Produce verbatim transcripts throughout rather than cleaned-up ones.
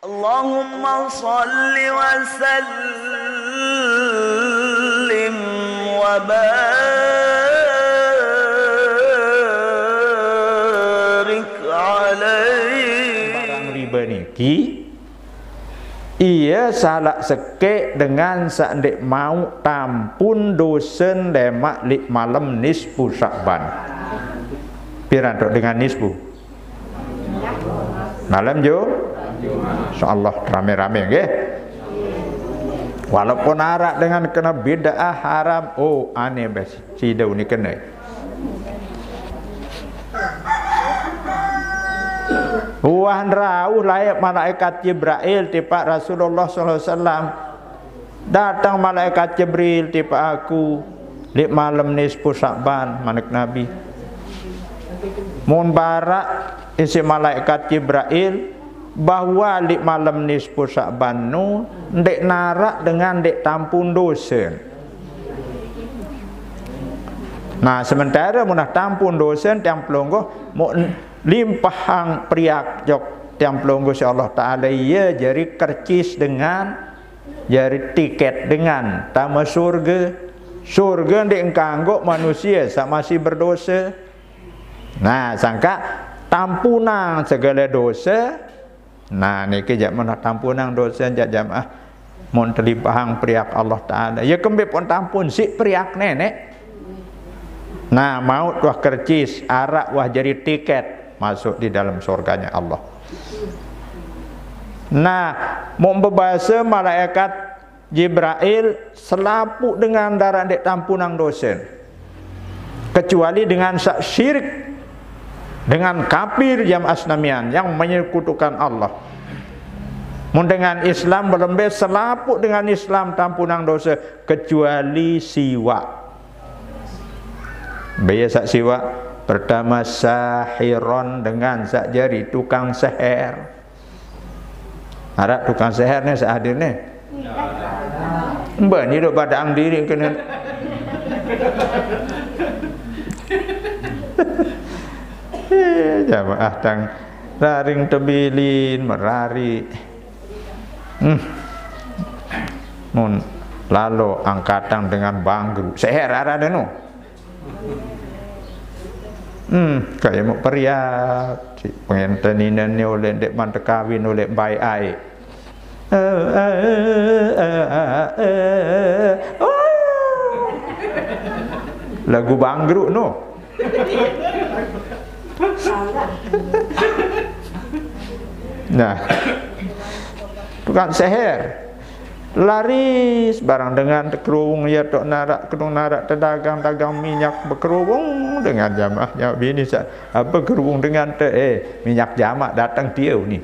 اللهم صل وسلم وبارك عليه. Barang riba niki, iya salak sekek dengan saq ndeq mauq tampun dosen lemaq leq malem nisfu Sya'ban. Piran toq dengan nisfu? Malem Ju? Insyaallah rame-rame nggih. Walaupun araq dengan kena bid'ah haram, oh, ane bes side uni kene. Wah, ndrauh laeq malaikat Jibrail tipaq Rasulullah sallallahu alaihi wasallam. Dateng malaikat Jibril tipaq aku leq malem nisfu Sya'ban, manik Nabi. Mun baraq isiq malaikat Jibrail bahwa leq malem nisfu Sya'ban nu ndeq naraq dengan ndeq tampun dosen. Nah, sementare munah tampun dosen tiang pelungguh, mun limpahang periak jok tiang pelungguh siq Allah Taala, ie jari kercis dengan, jari tiket dengan tame surge. Surge ndeq kanggo manusie saq masih berdose. Nah, sangkaq tampunang segale dose. Nah, niki jaq menah tampunang dose jaq jamaah. Mun telimpahang periak Allah Taala, ye kembe pun tampun siq periak neneq. Nah, mauq wah kercis, araq wah jari tiket masuk di dalam surganya Allah. Nah, mun bebase malaikat Jibrail selapuq dengan ndaraq ndeq tampunang dosen. Kecuali dengan saq syirik, dengan kapir jamaah senamian yang menyekutukan Allah. Mun dengan Islam belembe selapuq dengan Islam tampunang dose kecuali siwaq. Mbe saq siwaq? Pertama sahiron, dengan saq jari tukang seher. Araq tukang seher ne saq hadir ne? Mbah ni dok badang diri kene. Eh, jamaah tang raring tebilin merari. Hmm. Mun lalo angkatan dengan bangkru. Seher arane no. Hmm, kayak mau periak. Si pengantin ini ni oleh ndeq man tekawin oleh baik ai. Eh, eh, eh, eh, eh, oh. Lagu bangkrut no. Nah, tukang seher. Laris barang dengan tekerubung, ya tok narak kedung narak tedagang dagang minyak bekerubung dengan jamaah jamaah bini sa-, apa kerubung dengan te, eh, minyak jamak datang tiu ni.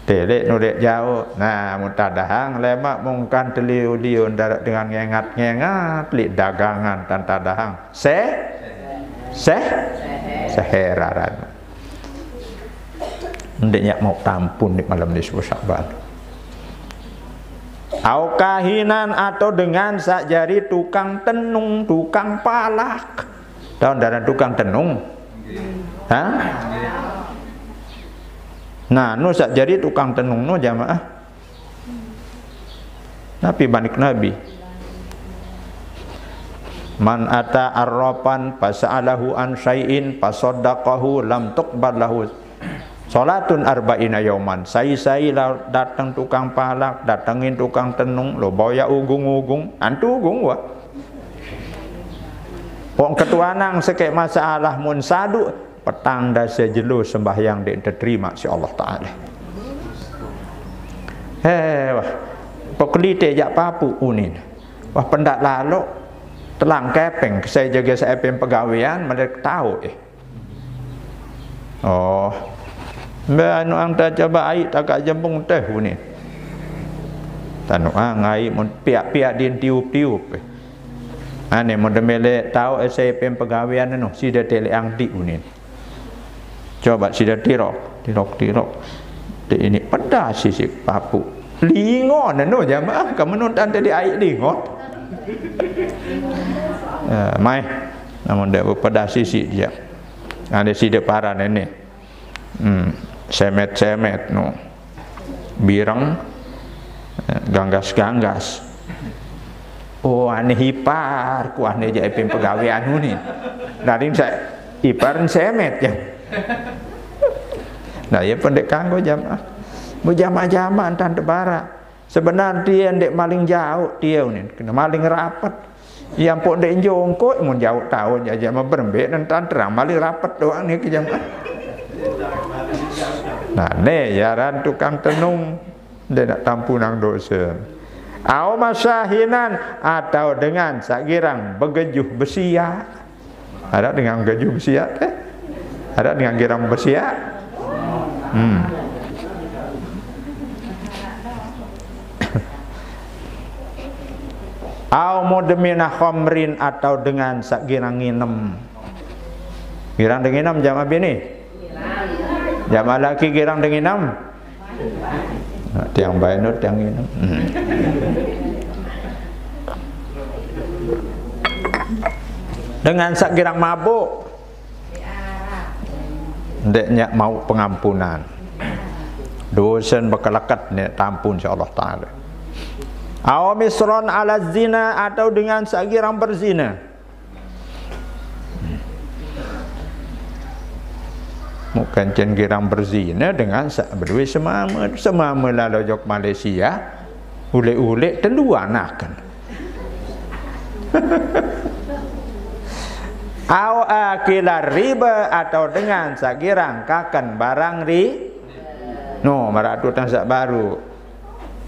Telek nulek jauh. Nah, mun tadahang lemaq mungkan teliu-liu ndaraq dengan ngengat-ngengat leq dagangan tan tadahang. Seh? Seh? Seheraran. Ndeq nyak mau tampun di malam nisfu Sya'ban. Au kahinan atau dengan saq jari tukang tenung, tukang palak. Taun daran tukang tenung? Hah? Nah, nu saq jari tukang tenung nu jamaah. Napi manik Nabi? Man ata arrafan fasa'alahu an syai'in fasaddaqahu lam tuqbal lahu salatun arba'ina yauman. Sai-sai la dateng tukang palak, datengin tukang tenung, lo boyak ugung-ugung, antu ugung wah. Wong ketuanang sekeq masalah mun saduk, petang dase jelo sembahyang ndeq teterima siq Allah Taala. He, wah. Pekelite jaq papuq unin. Wah, pendaq laloq. Telang kepeng, sai jage sai epeng pegawean, mele tao, eh. Oh. Mbe anu ang te coba aiq takaq jempung teh unin. Tanu ang aiq mun piaq-piaq din tiup-tiup, eh. Ane mun demele tao, eh, sai epeng pegawean anu, side teleq ang diq unin. Coba side tirok, tirok, tirok. Te ini pedas sisi papuq. Lingon eno jamaah, kamu nonton tadi aiq lingon. Eh, mai, namun ndeq bepedas sisi dia. Ade side paran ini. Hmm, semet-semet no. Bireng, eh, ganggas-ganggas. Oh, ane ipar, ku ane jek ipin pegawe anu ni. Daring sa ipar semet ya. Nah, ya pendek kanggo jamaah. Mu jamaah-jamaah entan tebara. Sebenar dia ndek maling jauh dia ni, kena maling rapet. Yang pok ndek jongkok mun jauh tahu aja mah berembek entan terang maling rapet doang ni ke jamaah. Nah, ne yaran tukang tenung, dia nak tampunang dosa. Au masahinan, atau dengan sak girang begejuh besiak. Ada dengan begejuh besiak teh? Ada dengan girang besiak? Hmm. Au mudmina khamrin, atau dengan sak girang nginem. Girang denginem jamaah bini? Jamaah laki girang denginem? Nah, tiang bae nur tiang nginem. Hmm. Dengan sak girang mabuk. Ndek nyak mau pengampunan. Dosen bekeleket nek tampun insya Allah Ta'ala. Au misron ala zina, atau dengan sak girang berzina. Bukan cen girang berzina dengan sak berdua semama. Semama lalu jok Malaysia, ulik-ulik telu anakan. Au akila riba, atau dengan sak girang kaken barang ri. No, maratu tang sak baru.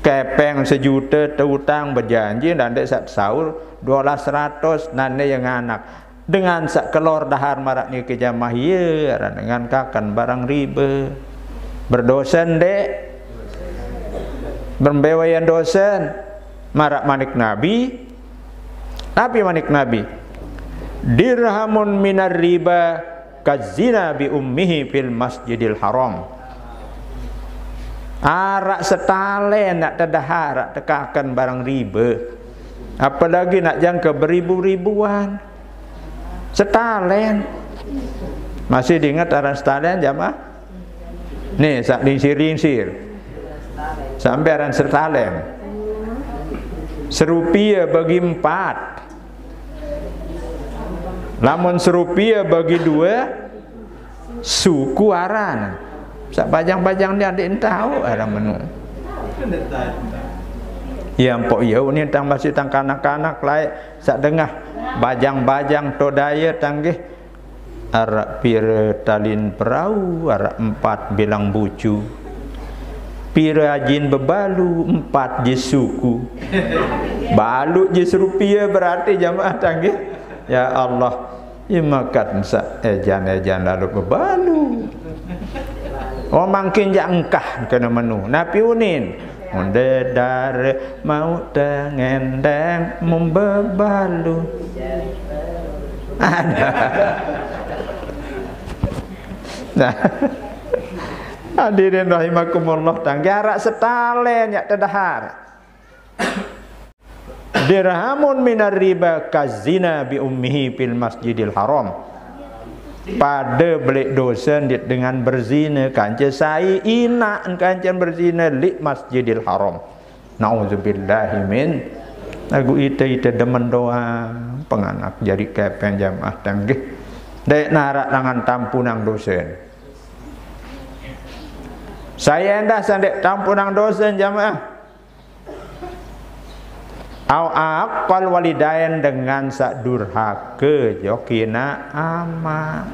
Kepeng sejuta teutang berjanji dan dek sak sahur dua belas ratus nane yang anak. Dengan sak kelor dahar marak ni ke jamaah ye, dengan kaken barang riba. Berdosen dek. Berembewayan dosen. Marak manik Nabi. Tapi manik Nabi, dirhamun minar riba kazina bi ummihi fil masjidil haram. Arak setalen nak tedahar, nak tekaken barang riba. Apalagi nak jangka beribu-ribuan. Setalen. Masih diingat aran setalen jamaah? Nih, sak lingsir-lingsir. Sampai aran setalen. Serupia bagi empat. Lamun serupia bagi dua, suku aran. Sak bajang-bajang ni adik entah aran menu. Ya mpok ya ni tang masih tang kanak-kanak lae sak dengah bajang-bajang todaya tanggih. Arak pira talin perau, arak empat bilang bucu. Pira ajin bebalu, empat je suku. Balu je serupia berarti jamaah tanggih. Ya Allah, imakat sa ejan-ejan lalu bebalu. Oh, mangkin jak engkah kena menu. Napi unin? Mun dedar mau tengendeng mun bebalu. Ada. Nah. Hadirin rahimakumullah, tangge arak setalen yak tedahar. Dirhamun minar riba kazina bi ummihi fil masjidil haram. Pada belik dosa dit dengan berzina kance sai inak kance berzina lik masjidil haram. Naudzubillahi min. Lagu ite-ite demen doang penganak jadi kepeng jamaah tanggih. Dek narak tangan tampunang dosa. Saya endah sandek tampunang dosa jamaah. Au akal walidain dengan sak durhaka jok ina ama.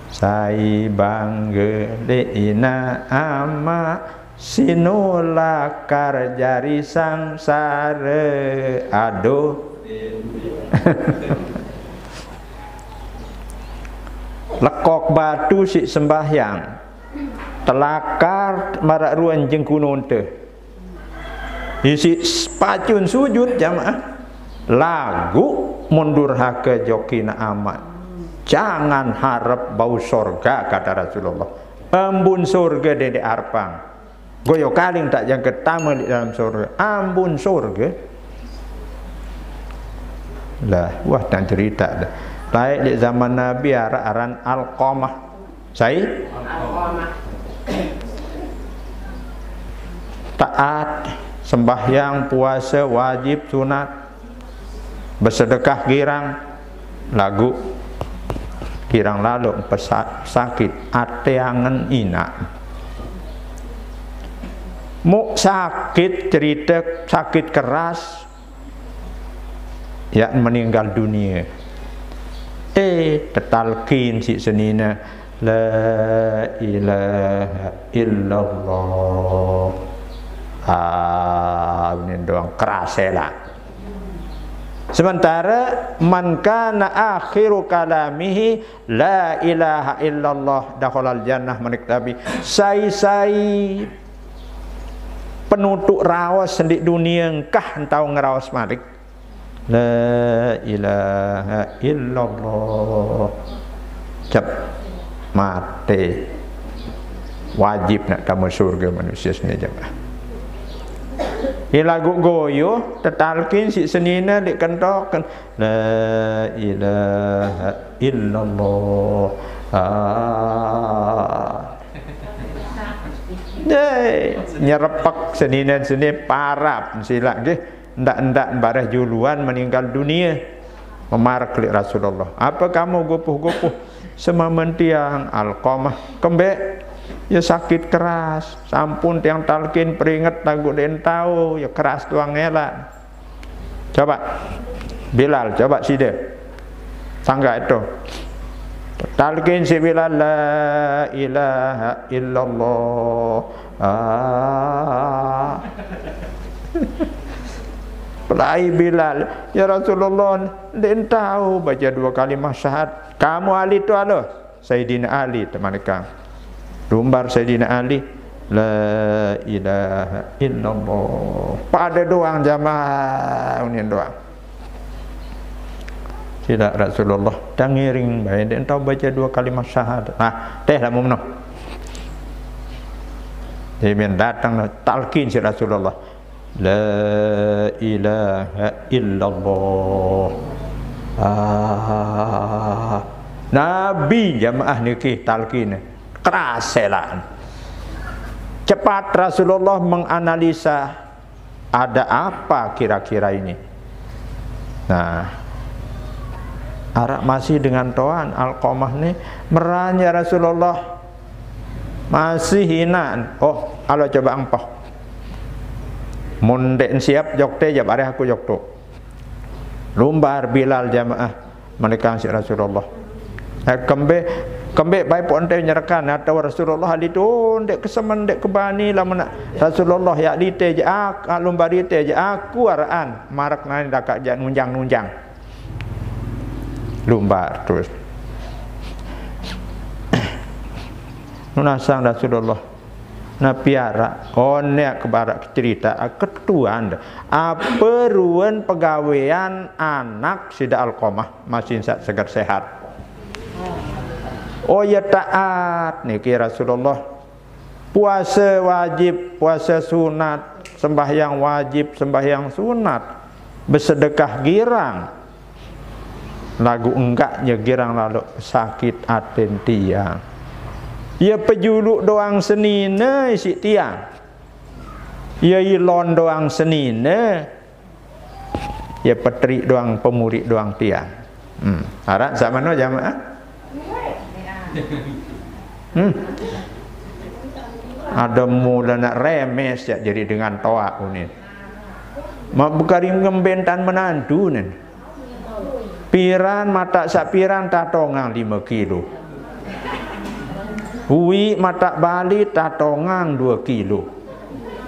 Sai bangga de ina ama, sinulakar jari sangsara. Aduh. Lekok batu sik sembahyang. Telakar marak ruan jengkunun teh. Isi pacun sujud jamaah. Lagu mundur hake jokina amat. Jangan harap bau sorga, kata Rasulullah. Embun sorga dede arpang. Goyo kaling tak jangka tama di dalam sorga. Ambun sorga. Lah, wah, tang cerita dah. Laik di zaman Nabi arak aran Alqamah. Sai? Alqamah. Taat, sembahyang, puasa, wajib, sunat, besedekah girang, laguq girang laloq pesa-, sakit, ate angen inaq. Muq sakit cerite, sakit keras, yaq meninggal dunie. Eh, tetalkin siq senine, "La ilaha illallah." Ah, ini doang keras elaq. Sementara, "Man kana akhiru kalamihi la ilaha illallah dakhalal jannah," manik Nabi. Sai-sai penutuq raos sendiq dunie engkah entau ngeraos malik, "La ilaha illallah." Cep. Mate. Wajib naq tame surge manusie sene jamaah. Ye laguq goyuh, tetalkin siq senine leq kentoken, "La ilaha illallah." Ah. Deh, nyerepek senine sene parap silaq nggih. Ndaq-ndaq bareh juluan meninggal dunie. Memarek leq Rasulullah. "Ape kamu gupuh-gupuh?" "Sememen tiang, Alqamah." "Kembeq?" "Ya sakit keras. Sampun tiang talkin peringet laguq ndeqn tao, ya keras doang elaq." Coba, Bilal, coba side. Sangga itu. Talkin siq Bilal, "La ilaha illallah." Ah. Pelai Bilal, "Ya Rasulullah, ndeqn tao bace due kalimah syahadat." "Kamu Ali tu alo?" "Sayyidina Ali," temanikang. Lumbar Sayyidina Ali, "La ilaha illallah." Pade doang jamaah, unin doang. Silaq Rasulullah, "Tang ngiring bae, ndeqn tao bace due kalimah syahadat." Ah, teh lamun menoh. Demen dateng talkin siq Rasulullah. "La ilaha illallah." Ah. Nabi jamaah niki talkin. Keras elaq. Cepat Rasulullah menganalisa, ada apa kira-kira ini? Nah, araq masih dengan toaq Alqamah ni, "Meran ya Rasulullah." Masih inaqn. "Oh, alo coba empoh. Mun ndeqn siap jokte, jaq bareh aku joktoq." Lumbar Bilal jamaah, manikang siq Rasulullah, "Eh, kembeq, kembeq paipoq ente nyerekan atau Rasulullah ali tu ndeq kesemen, ndeq kebani lamun Rasulullah yaq lite jaq ak-, lumbar ite jaq aku araqan, marek nani dakaq jaq nunjang-nunjang." Lumbar terus. Nunasang Rasulullah. Napi araq? Oneq kebaraq cerite, ketuan. Ape ruen pegawean anak side Alqamah masih saq seger sehat? Oh, ye taat niki Rasulullah. Puase wajib, puase sunat, sembahyang wajib, sembahyang sunat, besedekah girang. Laguq enggak ye girang laloq sakit aten tiang. Ye pejuluq doang senine isiq tiang. Ye ilon doang senine. Ye peteriq doang, pemuriq doang tiang. Hmm. Araq saq meno jamaah? Hmm. Ada mule nak remes ya jadi dengan toaq unin. Maq bekari ngembentan menantu nen. Piran mataq saq piran tatongang lime kilo. Uiq mataq bali tatongang due kilo.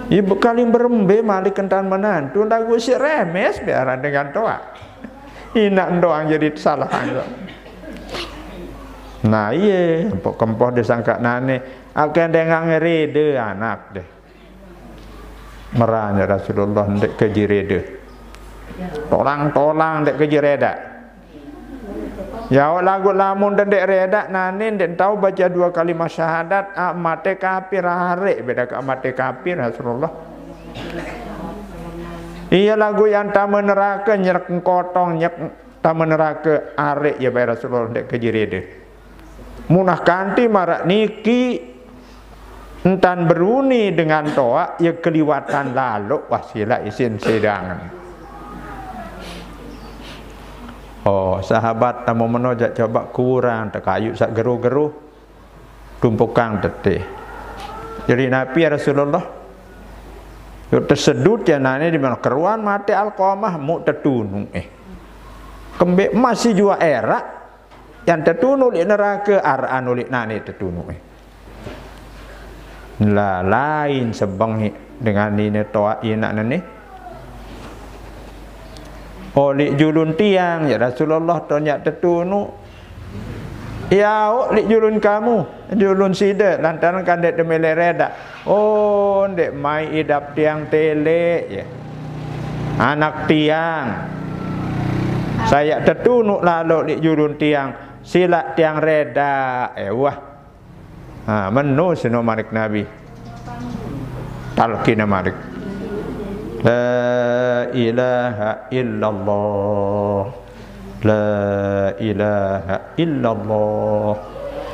Ibu kali berembe malik kentan menantu laguq siq remes biaran dengan toaq. Inaq doang jadi salah anggap. Nah, iye, empuk kempoh disangkaq nane, akeh dengan rede anak deh. Merane Rasulullah ndeq keji rede. Tolang-tolang ndeq keji reda. Ya, laguq lamun ndeq reda nane ndeq tao baca dua kalimah syahadat, ah, mate kafir, areq beda kaq mate kafir, Rasulullah. Iya, laguq yang tame nerake nyerek kotong, nyerek tame nerake, areq ya bae Rasulullah ndeq keji rede. Munah kanti maraq niki Entan beruni dengan toaq, ye keliwatan laluk, wah, silaq isin sidangan. Oh, sahabat tamu meno jaq coba kurang, tekayu saq geru-geru, tumpukang teteh. Jari napi, ya Rasulullah? Yo tesedut ya nane di mana keruan mate Alqamah, mu tetunu eh. Kembe masih jua erak, yang tetunu leq nerake, araan uleq nane tetunu eh. Lah, lain sebeng dengan nine toaq inaq nene. Oliq julun tiang, ya Rasulullah, to nyaq tetunu. Ya, oliq julun kamu, julun side, lantaran kan ndeq temele redaq. Oh, ndeq mai idap tiang teleq, ya. Anak tiang, sai tetunu lalo leq julun tiang, silaq tiang redaq. Eh, wah. Ha, meno sino manik Nabi. Talqin manik. La ilaha illallah. La ilaha illallah.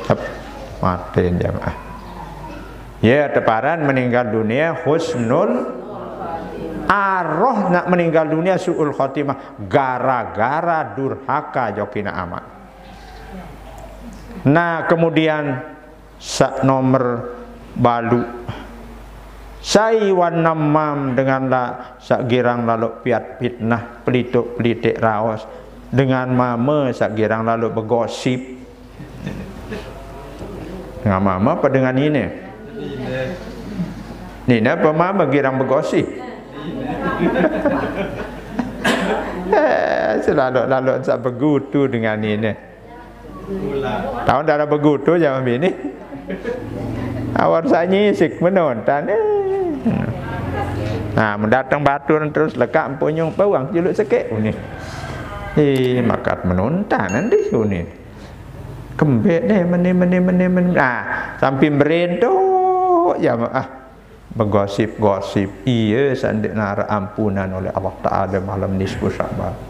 Hep, maten jamaah. Ya, teparan meninggal dunia husnul aroh, nak meninggal dunia su'ul khotimah gara-gara durhaka jokina amat. Nah, kemudian saq nomer balu. Sai wan namam dengan la-, saq girang lalo piat pitnah, pelituq-pelitik raos, dengan mame saq girang lalo begosip. Dengan mame apa dengan nine? Nine apa mame girang begosip? Eh, selalu-lalu saq begutu dengan nine. Taun darah begutu jaman bini. Awar saq nyisik menontan. Eh. Nah, mendateng batur terus lekaq empunyung bawang juluk sekeq uni. Eh, makat menontan endi uni. Kembek deh, meni, meni, meni, meni. Nah, sampai merentuk jamaah. Begosip-gosip, ie saq ndeq naraq ampunan oleh Allah Taala malem nisfu Sya'ban.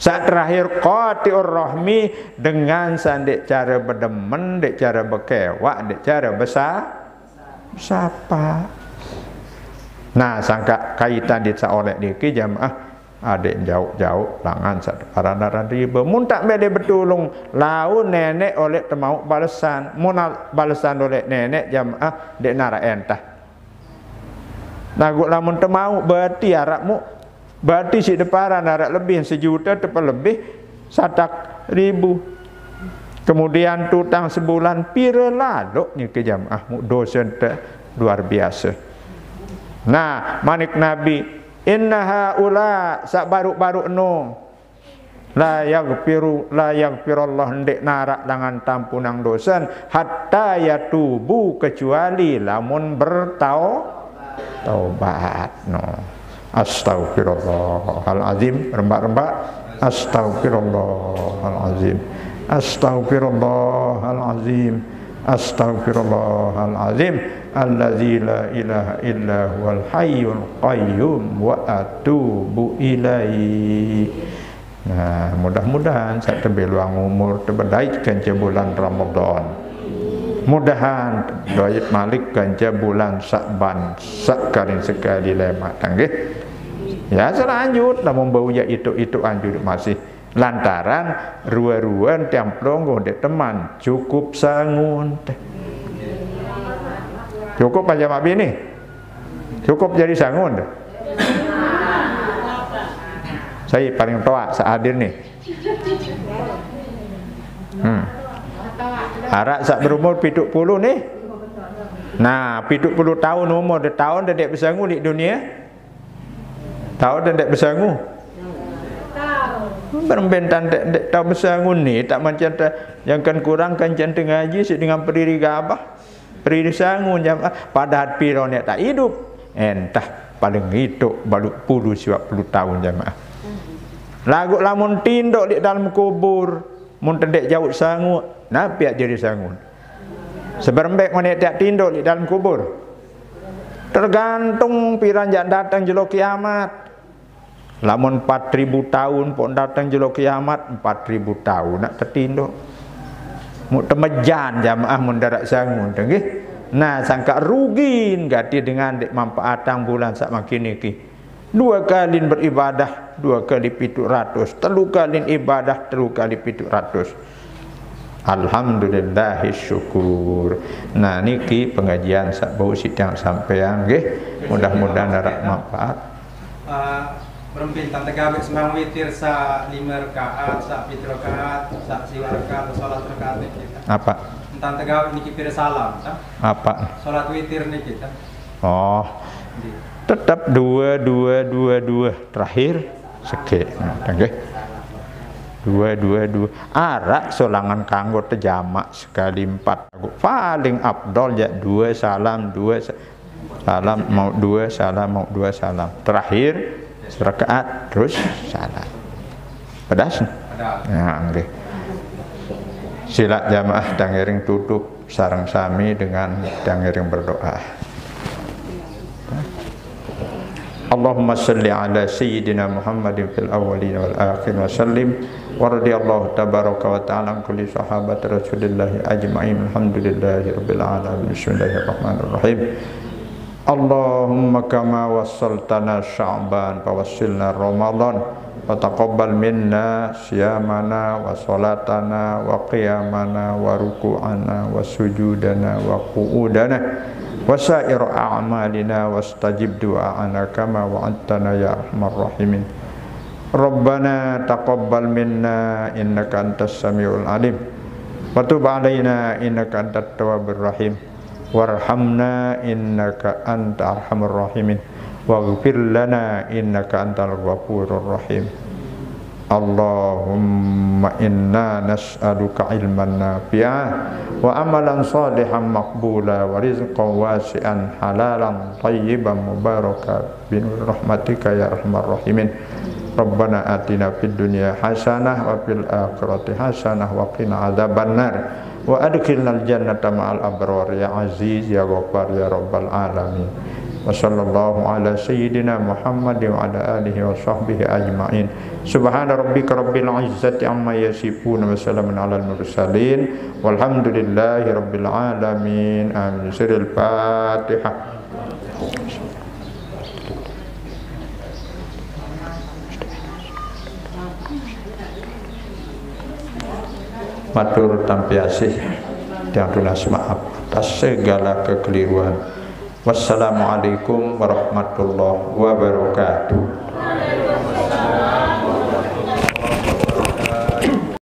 Saq terakhir, qati'ur rahmi, dengan saq ndeq care bedemen, ndeq care bekewaq, ndeq care besa-, besapa. Nah, sangkaq kaitan dit saq oleq niki, jamaah, adeq jauq-jauq langan saq teparan aran ribe. Mun taq mele betulung, laun neneq oleq temauq balesan. Mun al-, balesan oleq neneq, jamaah, ndeq naraq entah. Laguq lamun temauq, berarti araq mu-, berarti siq deparan araq lebih sejute tepe lebih satak ribu. Kemudian tutang sebulan pire laloq nike jamaah, mu-, dose ente luar biase. Nah, manik Nabi, "Inna haula," saq baruq-baruq no, La yaghfiru, la yaghfirullah, ndeq naraq langan tampunang dosen, hatta yatubu, kecuali lamun bertau-, taubat. No. Astaghfirullahalazim, rembak-rembak. Astaghfirullahalazim. Astaghfirullahalazim. Astaghfirullahalazim. Allazi la ilaha illa huwal hayyul qayyum wa atubu ilaih. Nah, mudah-mudahan saq tebiluang umur tebedait kance bulan Ramadan. Mudahan dait malik kance bulan Sya'ban, saq karing sekali lemaq tanggih. Ya, selanjut, lamun bau ya itu-itu anjur masih. Lantaran rue-ruen tiang pelungguh ndeq teman, cukup sangun. Cukup aja maq bini. Cukup jari sangun. Sai paling toaq saq hadir nih. Hmm. Araq saq berumur pitu puluh nih. Nah, pitu puluh taun umur, de taun de ndeq besangu leq dunie. Taun de ndeq besangu. Berembe entan ndeq, ndeq tao besangu nih, taq mancen te-, jangken kurang kancen te ngaji siq dengan periri gabah. Periri sangu jamaah, padahal piro neq taq idup. Entah, paling itoq baluq pulu siwaq pulu taun jamaah. Laguq lamun tindoq leq dalem kubur, mun te ndeq jauq sangu, napi jari sangun? Seberembe ngon neq taq tindoq leq dalem kubur? Tergantung piran jaq dateng jelo kiamat. Lamun empat ribu taun pok dateng jelo kiamat, empat ribu taun nak tetindoq. Mu temejan jamaah mun daraq sangun, nggih. Nah, sangka rugi nggih dengan dek manfaatang bulan sak mangkin niki. Dua kali beribadah, dua kali pitu ratus, telu kali ibadah, telu kali pitu ratus. Alhamdulillah syukur. Nah, niki pengajian sak bau sidang sampean nggih. Mudah-mudahan ada manfaat. Eh, Berembe entan tegawe sembahyang witir sa lima rakaat, sa pitu rakaat, sa siwa rakaat, salat rakaat niki. Apa? Entan tegawe niki pira salam, ta? Apa? Salat witir niki, ta? Oh. Nggih. Tetap dua dua dua dua terakhir seke. Nah, nggih. Dua dua dua. Arak solangan kanggo tejamak sekali empat. Paling afdol ya dua salam, dua sa- salam mau dua salam mau dua salam. Terakhir serakaat terus salam. Pedas? Pedas. Ya, nggih. Sila jamaah dangiring tutup sareng sami dengan dangiring berdoa. Allahumma salli ala sayyidina Muhammadin fil awwalin wal akhirin wa sallim. Wa radiyallahu tabaraka wa ta'ala an kulli sahabat Rasulillahi ajma'in. Alhamdulillahi rabbil alamin. Bismillahirrahmanirrahim. Allahumma kama wassaltana Sya'ban fawassilna Ramadan. Wa taqabbal minna siyamana wa salatana wa qiyamana wa ruku'ana wa sujudana wa qu'udana wa sa'ir a'malina wastajib du'a'ana kama wa'adtana ya arhamar rahimin. Rabbana taqabbal minna innaka antas samiul alim wa tub alaina innaka antat tawwabur rahim warhamna innaka anta arhamur rahimin waghfir lana innaka antal ghafurur rahim. Allahumma inna nas'aluka ilman nafi'a wa amalan salihan maqbula wa rizqan wasi'an halalan tayyiban mubarakan bi rahmatika ya arhamar rahimin. Rabbana atina fid dunya hasanah wa fil akhirati hasanah wa qina adzabannar. Wa adkhilnal jannata ma'al abrar ya aziz ya ghaffar ya rabbal alamin. Wa sallallahu ala sayyidina Muhammadin wa ala alihi wa sahbihi ajma'in. Subhana rabbika rabbil izzati amma yasifun wa salamun alal mursalin walhamdulillahi rabbil alamin. Amin. Siril Fatihah. Matur tampi asih, tiang tunas maaf atas segala kekeliruan. Wassalamualaikum warahmatullahi wabarakatuh.